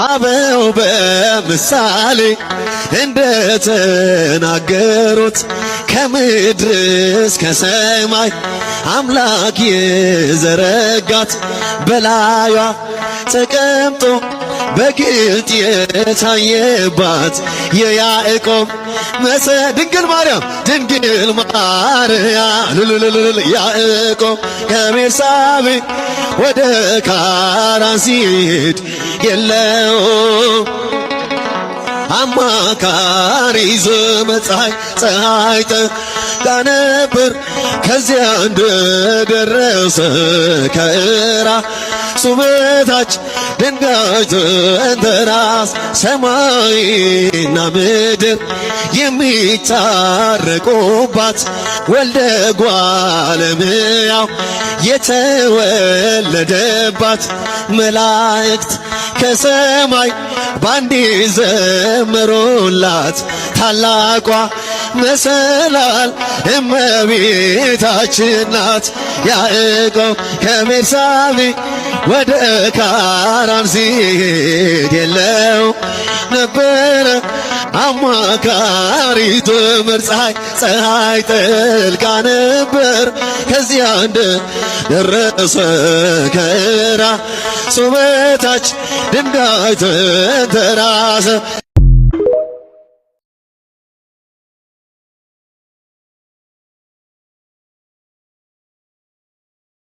አበው በምሳሌ እንደተናገሩት ከምድር እስከ ሰማይ አምላክ የዘረጋት በላዩዋ ተቀምጦ በግልጥ የታየባት የያዕቆብ መሰ ድንግል ማርያም፣ ድንግል ማርያም ሉሉሉሉ። ያዕቆብ ከቤርሳቤ ወደ ካራን ሲሄድ የለው አማካሪ ዘመድ፣ ፀሐይ ፀሐይ ጠልቃ ነበር። ከዚያ እንደደረሰ ከእራሱ በታች ድንጋይ ተንተራስ ሰማይና ምድር የሚታረቁባት ወልደ እጓለ እመሕያው የተወለደባት መላእክት ከሰማይ ባንዲ ዘመሩላት ታላቋ መሰላል እመቤታችን ናት። ያዕቆብ ከቤርሳቤ ወደ ካራን ሲሄድ የለው ነበረ አማካሪ ትምህርት፣ ፀሐይ ፀሐይ ጠልቃ ነበር። ከዚያ እንደ ደረሰ ከራሱ በታች ድንጋይ ተንተራሰ።